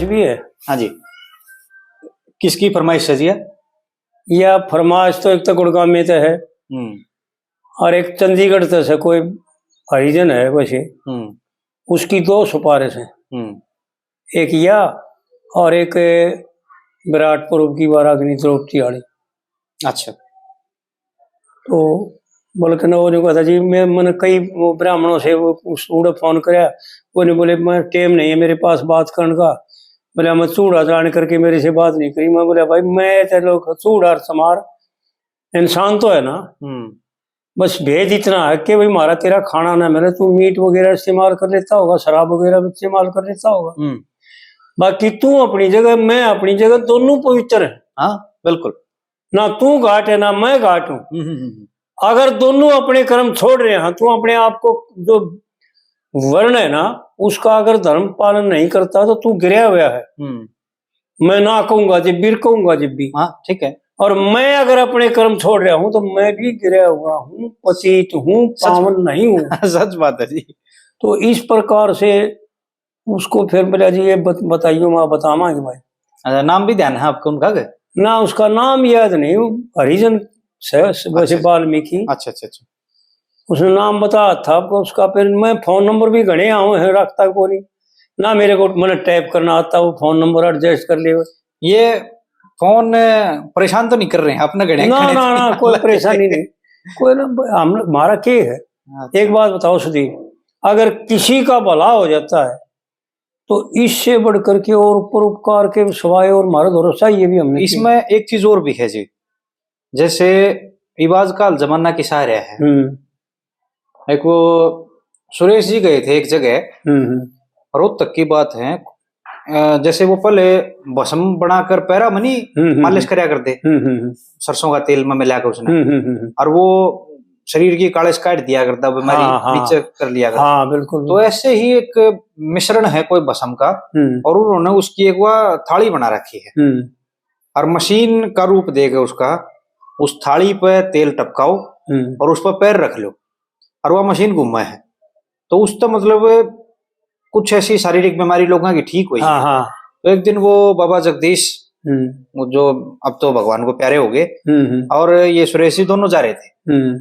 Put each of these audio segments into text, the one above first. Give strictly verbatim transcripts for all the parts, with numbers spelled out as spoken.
भी है। हाँ जी। किसकी फरमाइश है जी ये? यह फरमाइश तो एक तो गुड़गांव में तो है, हम्म। और एक चंडीगढ़ तो से कोई हरिजन है वैसे, हम्म। उसकी दो सिफारिश है, हम्म। एक या और एक विराट पर्व की बारागनी द्रौपदी वाली। अच्छा। तो बल्कि ना वो जो कहता जी, मैं, मैंने कई वो ब्राह्मणों से वो उस उड़े फोन करया, वो नहीं बोले, मैं टाइम नहीं है मेरे पास बात करने का। बोले, मैं चूड़ा जान करके मेरे से बात नहीं करी। मैं बोला, भाई, मैं तो लोग चूड़ा और समार इंसान तो है ना, हम्म। बस भेद इतना है कि भाई, हमारा तेरा खाना ना मिले, तू मीट वगैरह इस्तेमाल कर लेता होगा, शराब वगैरह भी इस्तेमाल कर लेता होगा, हम्म। बाकी तू अपनी जगह, मैं अपनी जगह, दोनों पवित्र है। हाँ, बिल्कुल। ना तू घाट है ना मैं घाट हूँ। हम्म, हम्म, हम्म। अगर दोनों अपने कर्म छोड़ रहे हैं, तू अपने आप को जो वर्ण है ना, उसका अगर धर्म पालन नहीं करता तो तू गिरया हुआ है। हम्म। मैं ना कहूंगा जब भी, कहूंगा जब भी। हाँ, ठीक है। और मैं अगर अपने कर्म छोड़ रहा हूँ तो मैं भी गिरया हुआ हूँ, पतित हूँ, सच पावन नहीं हूँ। सच बात है जी। तो इस प्रकार से उसको फिर बोला जी, ये बत, बताइयो, मैं बतावांगे भाई। अच्छा, नाम भी ध्यान है आपको उनका के? ना, उसका नाम याद नहीं, वो हरिजन से, से वैसे अच्छा। वाल्मीकि। अच्छा, अच्छा, अच्छा। उसने नाम बताया था आपको उसका, फिर मैं फोन नंबर भी घणे आए हैं, रखता को नहीं ना, मेरे को मैंने टाइप करना आता, वो फोन नंबर एडजस्ट कर ले। ये फोन परेशान तो नहीं कर रहे हैं अपने घणे ना घणे ना तो ना, नहीं कोई हालांकि। परेशानी नहीं, कोई ना, हम, हमारा के है। अच्छा। एक बात बताओ सुधीर, अगर किसी का भला हो जाता है तो इससे बढ़ करके और ऊपर उपकार के सिवाय और हमारा भरोसा ये भी हमने किया। इसमें एक चीज और भी है जी, जैसे इबाज का जमाना किसा रहा है। हम्म एक वो सुरेश जी गए थे एक जगह, हम्म हम्म रोहतक की बात है, अ, जैसे वो पहले भस्म बनाकर पैरा मनी हम्म, हम्म, मालिश हम्म। करया करते, हम्म हम्म हम्म सरसों का तेल में मिला के उसने, हम्म हम्म हम्म और वो शरीर की कालिश काट दिया करता, बीमारी हाँ, हाँ। नीचे कर लिया करता। हाँ बिल्कुल। तो ऐसे ही एक मिश्रण है कोई भस्म का, हम्म और उन्होंने उसकी एक वह थाली बना रखी है, हम्म और मशीन का रूप देके उसका, उस थाली पे तेल टपकाओ हम्म और उस पर पैर रख लो, और वह मशीन घूमे है। तो उससे मतलब कुछ ऐसी शारीरिक बीमारी लोगों की ठीक हुई। हाँ हाँ तो एक दिन वो बाबा जगदीश, हम्म वो जो अब तो भगवान को प्यारे हो गए, हम्म हम्म और ये सुरेश जी दोनों जा रहे थे, हम्म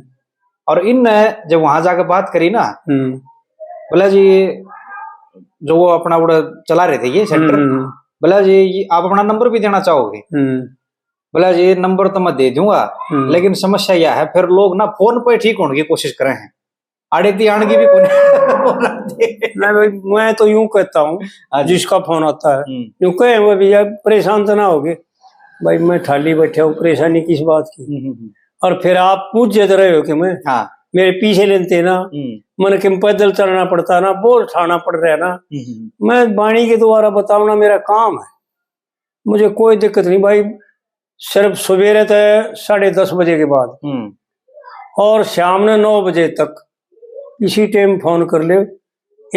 और इन जब वहां जाकर बात करी ना, हम्म बोला जी, जो वो अपना वो चला रहे थे ये सेंटर, हम्म बोला जी, ये आप अपना नंबर भी देना चाहोगे? हम्म बोला जी, नंबर तो मैं दे दूंगा, हम्म। लेकिन समस्या यह है, फिर लोग ना फोन पे ठीक होने की कोशिश करें हैं, आड़े दी आण की भी कोई। नहीं भाई, मैं तो यूं कहता हूँ, हाँ जी। जिसका फोन आता है, हम्म, यूं कहे हुए, भैया परेशान तो ना होगे, भाई मैं थाली बैठा हूँ, परेशानी किस बात की? हम्म, हम्म, हम्म। और फिर आप पूछ जत रहे हो कि मैं, हाँ। मेरे पीछे लेते ना, हम्म, मन के पैदल चलना पड़ता ना, बोझ उठाना पड़ रहा है ना, हम्म, हम्म। मैं वाणी के द्वारा बताऊँ ना, मेरा काम है, मुझे कोई दिक्कत नहीं भाई। सिर्फ सवेरे तक साढ़े दस बजे के बाद हम्म, और शाम ने नौ बजे तक किसी टाइम फोन कर ले,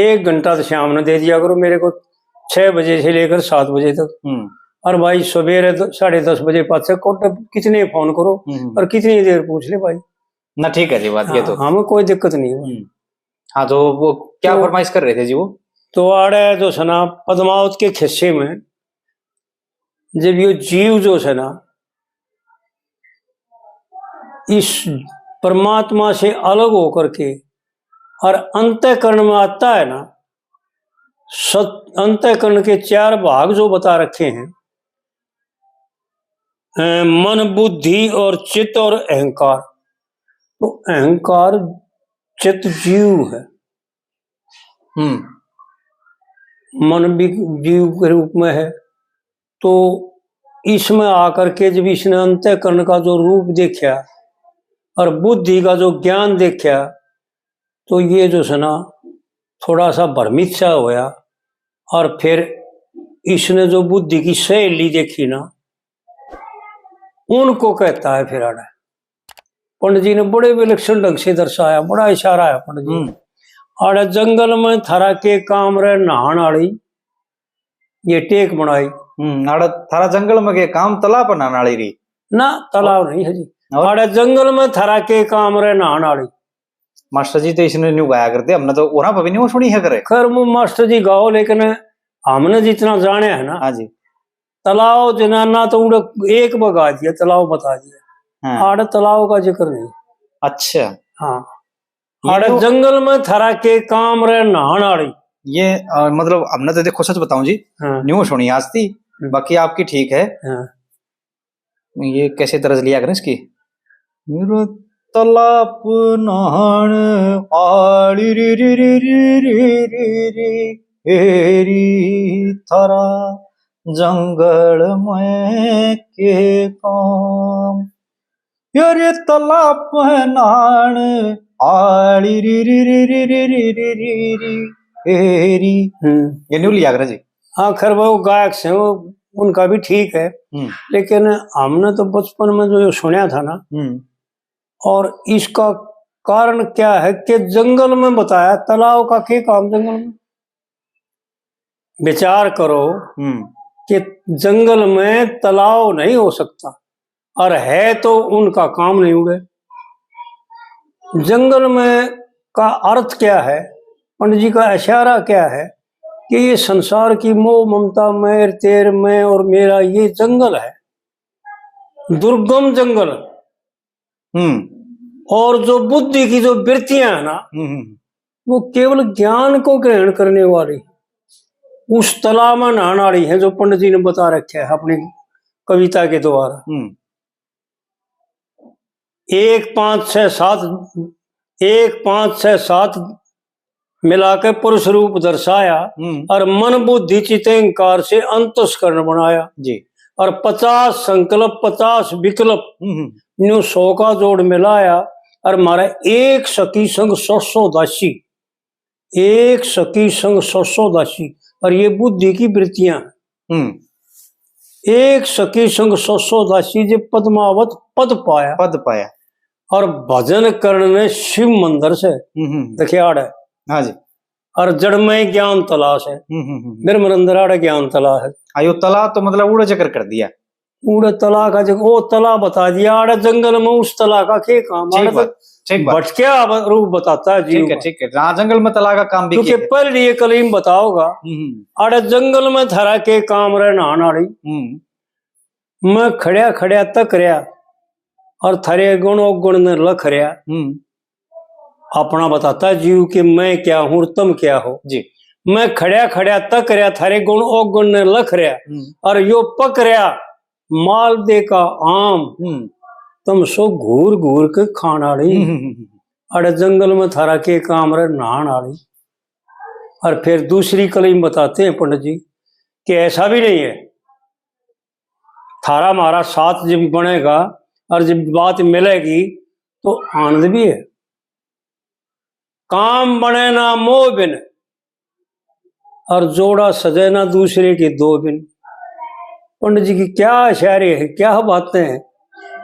एक घंटा तो शाम ने दे दिया करो मेरे को, छः बजे से लेकर सात बजे तक। हम्म, और भाई सवेरे द-, साढ़े दस बजे पाछे कोट कितने फोन करो हम्म। और कितनी देर पूछ ले भाई। ना ठीक है जी बात ये तो। हाँ, हमें कोई दिक्कत नहीं है। हम्म। हाँ, तो वो क्या तो फरमाइश कर रहे थे जी वो? तो आड़े जो है ना, पद्मावत के खिस्से में जब ये जीव जो है ना, इस परमात्मा से अलग होकर के और अंतःकरण में आता है ना, सत अंतःकरण के चार भाग जो बता रखे हैं, अ, मन, बुद्धि और चित्त और अहंकार। तो अहंकार चित्त जीव है, हम्म, मन भी जीव के रूप में है। तो इसमें आकर के जब इसने अंतःकरण का जो रूप देखा और बुद्धि का जो ज्ञान देखा, तो ये जो है ना, थोड़ा सा भ्रमित सा होया। और फिर इसने जो बुद्धि की सहेली देखी ना, उनको कहता है फिर आड़े। पंडित जी ने बड़े विलक्षण ढंग से दर्शाया, बड़ा इशारा है पंडित जी। हम्म। आड़े जंगल में थारा के काम रे नहाण आली, ये टेक बनाई। हम्म, आड़ा थारा जंगल में के काम, तालाब पर नहाण आली री। ना, तालाब नहीं है जी। और? आड़े जंगल में थारा के काम रे नहाण आली। मास्टर जी तो इसने न्यू गाया करते, हमने तो और पे भी न्यू सुनी है करे। खैर, वो मास्टर जी गाओ, लेकिन हमने जितना जाने है ना, हाँ जी। तालाब जनाना तो उड़े एक बगा दिया, तालाब बता दिया। हाँ। आड़े तालाब का जिक्र नहीं। अच्छा। हाँ। ये आड़े तो जंगल में थारा के काम रे नहान आली। ये, अ, मतलब, हमने तो, देखो, सच बताऊं जी, हाँ। न्यू सुनी आज थी, हम्म। बाकी आपकी ठीक है। हाँ। ये कैसे तरज लिया करें इसकी? मेरा तालाब नहान आली री री री री री री, हेरी थारा जंगल में के काम। यारे तालाब नहान आली री री री री री री री री, हेरी। हम्म। ये न्यू लिया करें जी। आखिर वो गायक से, वो उनका भी ठीक है, हम्म। लेकिन हमने तो बचपन में जो सुना था ना, हम्म। और इसका कारण क्या है कि जंगल में बताया, तालाब का के काम जंगल में? विचार करो हम्म। कि जंगल में तालाब नहीं हो सकता, और है तो उनका काम नहीं उड़े। जंगल में का अर्थ क्या है, पंडित जी का इशारा क्या है कि ये संसार की मोह ममता, मैं तेर, मैं और मेरा, ये जंगल है, दुर्गम जंगल। हम्म। और जो बुद्धि की जो वृत्तियां हैं ना, हम्म, हम्म। वो केवल ज्ञान को ग्रहण करने वाली, उस तालाब में नहाने वाली है, जो पंडित जी ने बता रखे है अपनी कविता के द्वारा। हम्म। एक, पाँच, छः, सात, एक, पाँच, छः, सात मिला के पुरुष रूप दर्शाया हम्म। और मन, बुद्धि, चित्त, अहंकार से अंतस्करण बनाया जी। और पचास संकल्प, पचास विकल्प, हम्म। न्यू सौ का जोड़ मिलाया और मारा एक सखी संग सौ सौ दासी, एक सखी संग सौ सौ दासी। और ये बुद्धि की वृत्तियां। हम्म। एक सखी संग सौ सौ दासी, जे पद्मावत पद पाया। पद पाया। और भजन करण ने शिव मंदिर से हम्म, हम्म। दखियाड़ है। हाँ जी। और जड़ में ज्ञान तला से। हम्म, हम्म, हम्म। ब्रह्म मंदिर आड़े ज्ञान तला है। हाँ, यो तला तो मतलब उड़े जिक्र कर दिया। उड़े तला का जिक्र, ओ तला बता दिया, आड़े जंगल में उस तला का के काम? ठीक आड़े बात, तो ठीक बात। भटकिया ब-, रूप बताता है जीव ठीक है, का। ठीक है। हाँ, जंगल में तला का काम भी क्योंकि किया है। पहले ये कलीम बताओगा, हम्म। आड़े जंगल में थारा के काम रे नहान आली। हम्म। मैं खड़्या खड़्या तक रहा और थारे गुण अवगुण ने लख रहा। हम्म। अपना बताता जीव कि मैं क्या हूँ और तुम क्या हो। जी। मैं खड़्या खड़्या तक रहा, थारे गुण अवगुण ने लख रहा। हम्म। और यो पक रहा मालदे का आम, हम्म। तुम सो घूर घूर के खान आली। हम्म, हम्म, हम्म। अरे जंगल में थारा के काम रे नहान आली। और फिर दूसरी कली में बताते हैं पंडित जी कि ऐसा भी नहीं है, थारा हमारा साथ जब बनेगा और जब बात मिलेगी तो आनंद भी है। काम बने ना मोह बिन, और जोड़ा सजे ना दूसरे के दो बिन। पंडित जी की क्या शायरी है, क्या बातें हैं।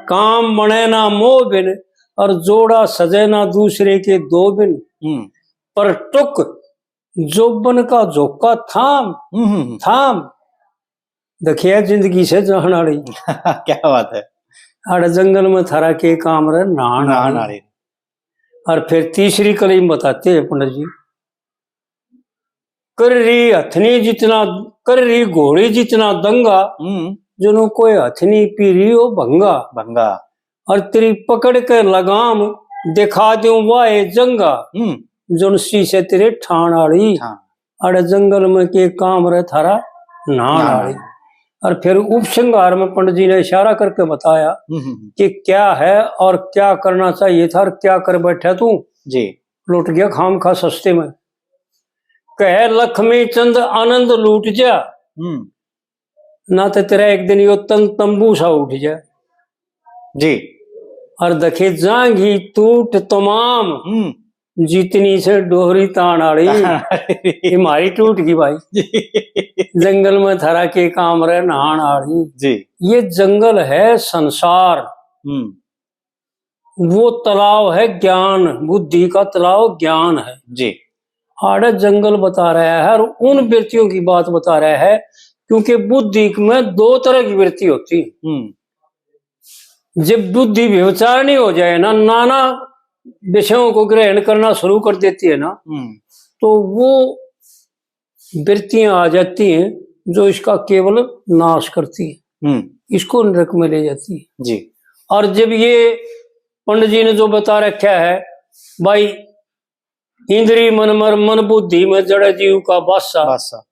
काम बने ना मोह बिन, और जोड़ा सजे ना दूसरे के दो बिन। हम्म। पर टुक जोबन का झोंका थाम, हम्म, हम्म, हम्म। थाम। देखिए जिंदगी से जान आली। क्या बात है। अरे जंगल में थारा के काम रे नहान नहान आली। आली। और फिर तीसरी कली में बताते हैं पंडित जी, कर रही हथनी जितना, कर रही घोड़ी जितना दंगा, हम्म। जनु कोई हथनी पी रही हो भंगा। भंगा। और तेरी पकड़ के लगाम दिखा दूं वाहे जंगा, हम्म। जुनसी से तेरे ठाण आली। ठाण। अरे जंगल में के काम रे थारा नहाण नहाण आली। आली। और फिर उपसंहार में पंडित जी ने इशारा करके बताया हम्म, हम्म, हम्म। कि क्या है और क्या करना चाहिए था और क्या कर बैठा तू। जी। लुट गया खाम खा सस्ते में। कहे लक्ष्मी चंद आनंद लूट जा, हम्म। ना तो तेरा एक दिन यो तन तंबू सा उठ जा। जी। और दखे जांगी टूट तमाम, हम्म। जितनी से डोहरी तान आली, तान आली। ये मारी टूट गई भाई। जी। जंगल में थारा के काम रे नहाण आली। जी। ये जंगल है संसार। हम्म। वो तालाब है ज्ञान, बुद्धि का तालाब ज्ञान है। जी। आड़े जंगल बता रहा है और उन वृत्तियों की बात बता रहा है, क्योंकि बुद्धि में दो तरह की वृत्ति होती है। हम्म। जब बुद्धि व्यभिचारिणी हो जाए ना, नाना विषयों को ग्रहण करना शुरू कर देती है ना, हम्म। तो वो वृत्तियां आ जाती हैं जो इसका केवल नाश करती है, हम्म। इसको नरक में ले जाती है। जी। और जब ये पंडित जी ने जो बता रखा है भाई, इंद्री मन मर मन बुद्धि में जड़ जीव का बासा। बासा।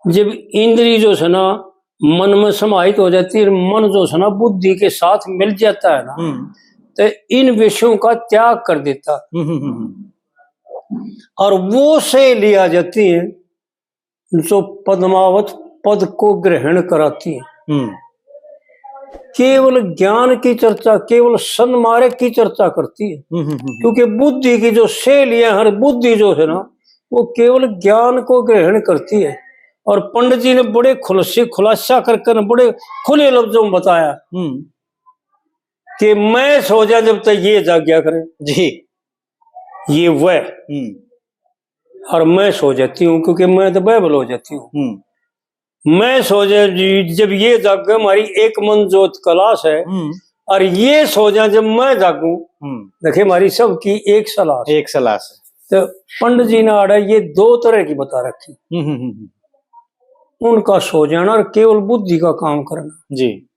जब इंद्री जो है ना मन में समाहित हो जाती है, मन जो है ना बुद्धि के साथ मिल जाता है ना, हम्म। तो इन विषयों का त्याग कर देता। हम्म, हम्म, हम्म। और वो सहेली आ जाती है जो पद्मावत पद को ग्रहण कराती है। हम्म। केवल ज्ञान की चर्चा, केवल सन्मार्ग की चर्चा करती है। हम्म, हम्म, हम्म। क्योंकि बुद्धि की जो सहेलियां हैं, बुद्धि जो है ना, वो केवल ज्ञान को ग्रहण करती है। और पंडित जी ने बड़े खुलसी खुलासा करके ना, बड़े खुले लफ्जों में बताया हम्म। कि मैं सो जा जब तक ये जाग्या करे। जी। ये वह। हम्म। और मैं सो जाती हूँ, क्योंकि मैं तो बाइबल हो जाती हूँ। हम्म। मैं सो जा जी, जब ये जागे, हमारी एक मन जोत कलाश है, हम्म। और ये सो जा जब मैं जागूं। हम्म। देखिए, हमारी सबकी एक सलाह है। एक सलाह है। तो पंडित जी ने आड़ा ये दो तरह की बता रखी। हम्म, हम्म, हम्म, हम्म। उनका सो जाना और केवल बुद्धि का काम करना। जी।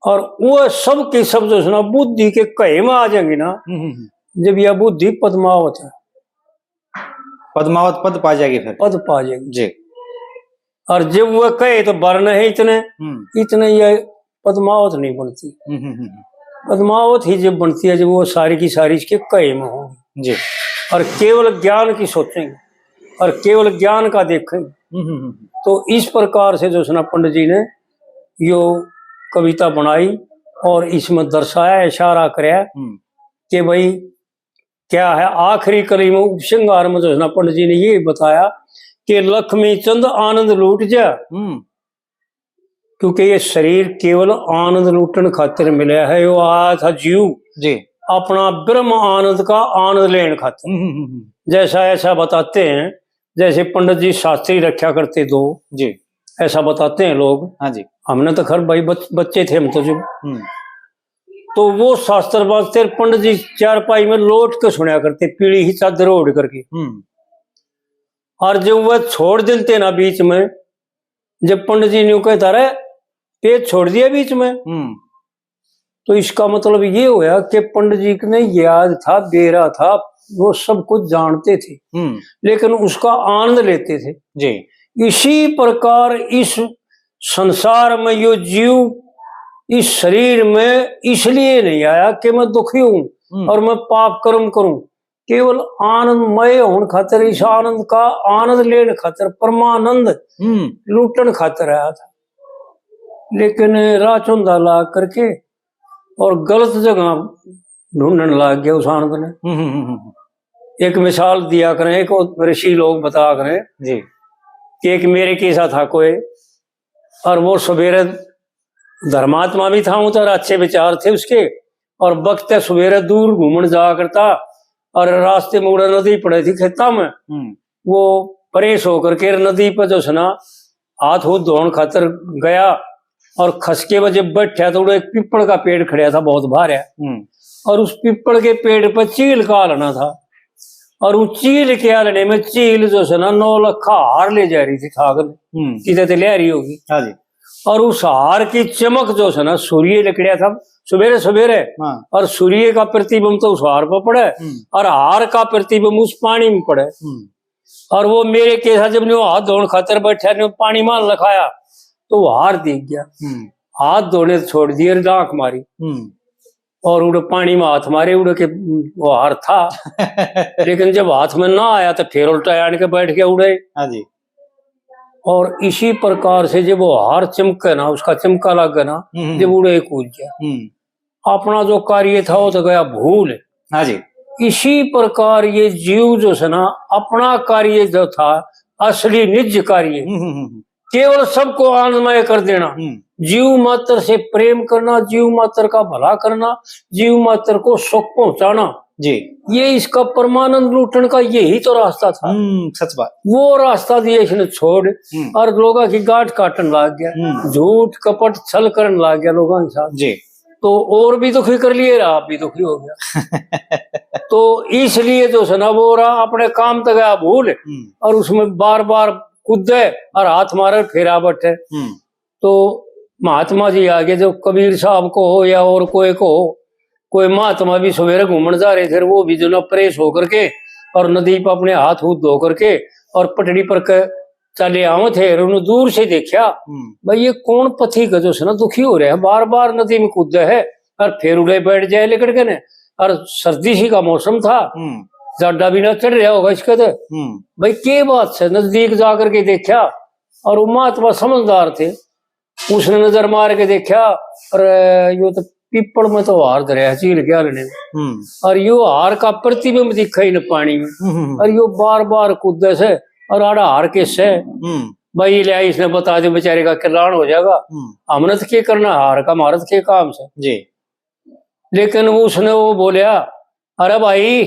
और वो सब के सब जो है ना बुद्धि के कहे में आ जाएंगे ना, हम्म, हम्म, हम्म। जब यह बुद्धि पद्मावत है। पद्मावत पद पा जाएगी फिर। पद पा जाएगी। जी। और जब वह कहे तो वर्ण है इतने, हम्म। इतने ये पद्मावत नहीं बनती। हम्म, हम्म, हम्म। पद्मावत ही जब बनती है, जब वो सारी की सारी इसके कहे में होगी। जी। और केवल ज्ञान की सोचेंगे और केवल ज्ञान का देखेंगे। हम्म, हम्म, हम्म। तो इस प्रकार से जो है ना पंडित जी ने यो कविता बनाई और इसमें दर्शाया, इशारा करया हम्म। कि भाई क्या है, आखिरी कली में उपसंहार में जो है ना पंडित जी ने ये बताया कि लक्ष्मी चंद आनंद लूट जा, हम्म। क्योंकि ये शरीर केवल आनंद लूटन खातिर मिला है। यो आया था जीव जी। अपना ब्रह्म आनंद का आनंद लेने खातिर। हम्म, हम्म, हम्म। जैसा ऐसा बताते हैं, जैसे पंडित जी शास्त्री रखा करते दो, जी। ऐसा बताते हैं लोग। हाँ जी। हमने तो खैर भाई बच-, बच्चे थे हम तो जब। हम्म। तो वो शास्त्र बांधते, पंडित जी चारपाई में लोट के सुनया करते, पीली ही चादर ओढ़ करके। हम्म। और जब वह छोड़ देते ना बीच में, जब पंडित जी न्यू कहता रहे, "पेज छोड़ दिया बीच में," हम्म। तो इसका मतलब ये होया कि पंडित जी ने याद था, बेरा था, वो सब कुछ जानते थे, हम्म। लेकिन उसका आनंद लेते थे। जी। इसी प्रकार इस संसार में यो जीव इस शरीर में इसलिए नहीं आया कि मैं दुखी हूं हम्म। और मैं पाप कर्म करूं, केवल आनंदमय होने खातिर, इस आनंद का आनंद लेने खातिर, परमानंद हम्म। लूटन खातिर आया था। लेकिन राह चौंधा लाग करके और गलत जगह ढूंढण लाग गया उस आनंद ने। हम्म, हम्म, हम्म, हम्म। एक मिसाल दिया करें, एक ऋषि लोग बता करें जी। कि एक मेरे कैसा था कोई, और वो सवेरे धर्मात्मा भी था, वो तो अच्छे विचार थे उसके, और वक्त सवेरे दूर घूमण जाया करता, और रास्ते में उड़े नदी पड़े थी खेता में, हम्म। वो परेश होकर के नदी पे जो है ना हाथ हूथ धोण खातर गया, और खसके में जब बैठा तो उड़े एक पीपल का पेड़ खड़ा था बहुत भारा, हम्म। और उस पीपल के पेड़ पे चील का आलना था, और उस चील के आलने में चील जो है ना नौ लखा हार ले जा रही थी ठाक ने, हम्म। किधर ते ले रही होगी। हाँ जी। और उस हार की चमक जो है ना सूर्य लिकड़िया था सवेरे सवेरे, हाँ। और सूर्य का प्रतिबिंब तो उस हार पर पड़े, हम्म। और हार का प्रतिबिंब उस पानी में पड़े। हम्म। और वो मेरे कैसा जब ने वो हाथ धोण खातर बैठा ने पानी मार लखाया तो वो हार दिख गया। हम्म। हाथ धोने से छोड़ दिए, डांक मारी। हम्म। और उड़े पानी में हाथ मारे, उड़े के वो हार था। लेकिन जब हाथ में ना आया तो फिर उल्टा आन के बैठ गया उड़े। हाँ जी। और इसी प्रकार से जब वो हार चमके ना, उसका चमका लग गया ना, हम्म। जब उड़े कूद गया। हम्म। अपना जो कार्य था वो तो गया भूल। हाँ जी। इसी प्रकार ये जीव जो है ना अपना कार्य जो था असली निज कार्य हम्म, हम्म, हम्म। केवल सबको आनंदमय कर देना, हम्म। जीव मात्र से प्रेम करना, जीव मात्र का भला करना, जीव मात्र को सुख पहुंचाना। जी। ये इसका परमानंद लूटने का यही तो रास्ता था। हम्म, सच बात। वो रास्ता दिए इसने छोड़ हम्म। और लोगों की गांठ काटने लग गया, हम्म। झूठ कपट छल करने लग गया लोगों के साथ। जी। तो और भी दुखी कर लिए, आप भी दुखी हो गया। तो इसलिए जो है ना, वो रहा अपने काम तक गया भूल, हम्म। और उसमें बार बार कूदे और हाथ मारे, फेरा बैठे। हम्म। तो महात्मा जी आगे, जो कबीर साहब को हो या और कोई को हो, कोई महात्मा भी सवेरे घूमण जा रहे थे, वो भी जो ना fresh होकर के और नदी पर अपने हाथ हूथ धो करके और पटड़ी पर के चले आवे थे। और उन्होंने दूर से देखा, हम्म। भाई, ये कौन पथिक है जो है ना दुखी हो रहा है, बार बार नदी में कूदे है और फिर उड़े बैठ जाए लिकड़ के ने, और सर्दी सी का मौसम था, हम्म। जाडा भी ना चढ़ रहा होगा इसके तो। हम्म। भाई, के बात है? नजदीक जा करके देखा और वो महात्मा समझदार थे, उसने नजर मार के देखा, अरे, यो तो पीपल में तो हार धरया है, चील के आलने में। हम्म। और यो हार का प्रतिबिंब दिखा ही न पानी में। हम्म, हम्म, हम्म। और यो बार बार कूदे से, और आड़ा हार के से। हम्म। भाई, ले आई, इसने बता दे, बेचारे का कल्याण हो जाएगा। हम्म। हमने तो के करना हार का, हमारा तो के काम से। जी। लेकिन वो, उसने वो बोलिया, अरे भाई,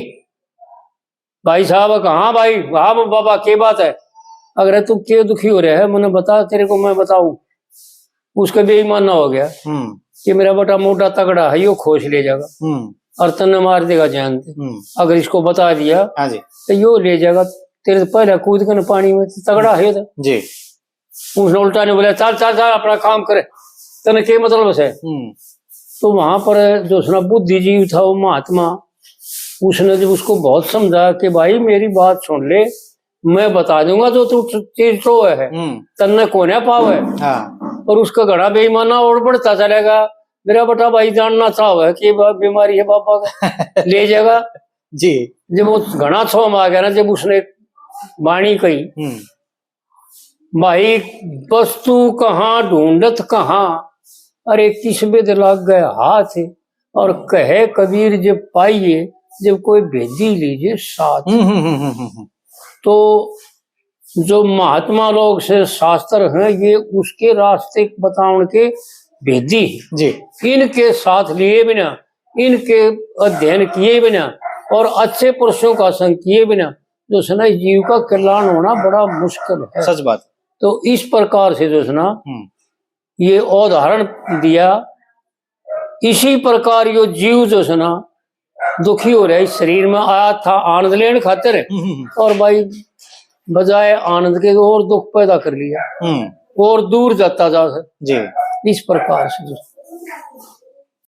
भाई साहब, कहाँ भाई? हाँ बाबा, के बात है? अगर तू के दुखी हो रहा है, मने बता, तेरे को मैं बताऊं। उसका बेईमाना हो गया हम्म। कि मेरा बेटा मोटा तगड़ा है, यो खोस ले जाएगा हम्म। और तन्ने मार देगा जान से। हम्म। अगर इसको बता दिया हाँ जी। तो यो ले जाएगा, तेरे से पहले कूद के न पानी में, तो तगड़ा है तो। जी। उसने उल्टा नहीं बोला, "चल, चल, चल, अपना काम करे, तने के मतलब से?" हम्म। तो वहां पर जो उसना बुद्धिजीवी था, वो महात्मा, उसने जब उसको बहुत समझाया कि, "भाई, मेरी बात सुन ले, मैं बता दूंगा जो तू चीज टोए है, हम्म। तन्ने कोन्या पावे।" हाँ। पर उसका घना बेईमाना और बढ़ता चलेगा। मेरा बेटा भाई जानना चाहे कि बा-, बीमारी है बाबा का, ले जाएगा। जी। जब वो घना छो में आ गया ना, जब उसने बाणी कही, हम्म। भाई, वस्तु कहाँ ढूंढत कहाँ, अरे किस बिध लाग गए हाथ। और कहे कबीर जब पाइए, जब कोई भेदी लीजिए साथ। हम्म, हम्म, हम्म, हम्म, हम्म। तो जो महात्मा लोग से शास्त्र हैं, ये उसके रास्ते बतावन के भेदी हैं। जी। इनके साथ लिए बिना, इनके अध्ययन किए बिना और अच्छे पुरुषों का संग किए बिना जो है ना, इस जीव का कल्याण होना बड़ा मुश्किल है। सच बात। तो इस प्रकार से जो है ना, हम्म। ये उदाहरण दिया। इसी प्रकार यो जीव जो है ना, दुखी हो रहा है, इस शरीर में आया था आनंद लेने खातिर, हम्म, हम्म, हम्म। और भाई, बजाय आनंद के और दुख पैदा कर लिया हम्म। और दूर जाता जा। जी। इस प्रकार से जो